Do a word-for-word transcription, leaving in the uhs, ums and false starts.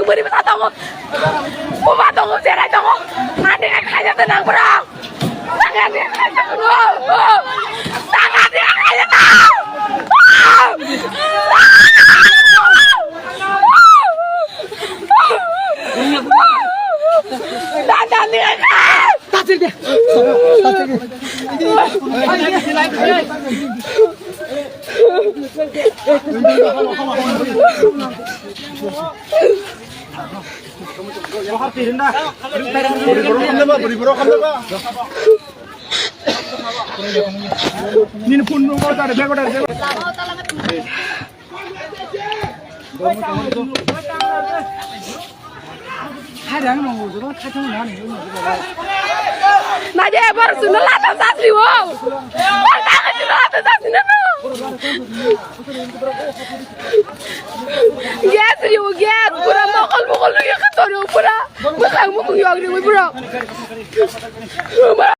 Bwrwi bwsa tongo. Buma tongo, cherai tongo. Ani khaina tong nang bwrang. Tangani khaina tong. Tangani khaina tong. Tangani khaina. Nini phone number tadi bego tadi bego. Naje, bor suno lata sasri wo. Bor ta suno lata sasri na no. Gas ri wo, gas. Pura mokol mokol ri khator wo pura. Mukang mukung yog ri wo pura.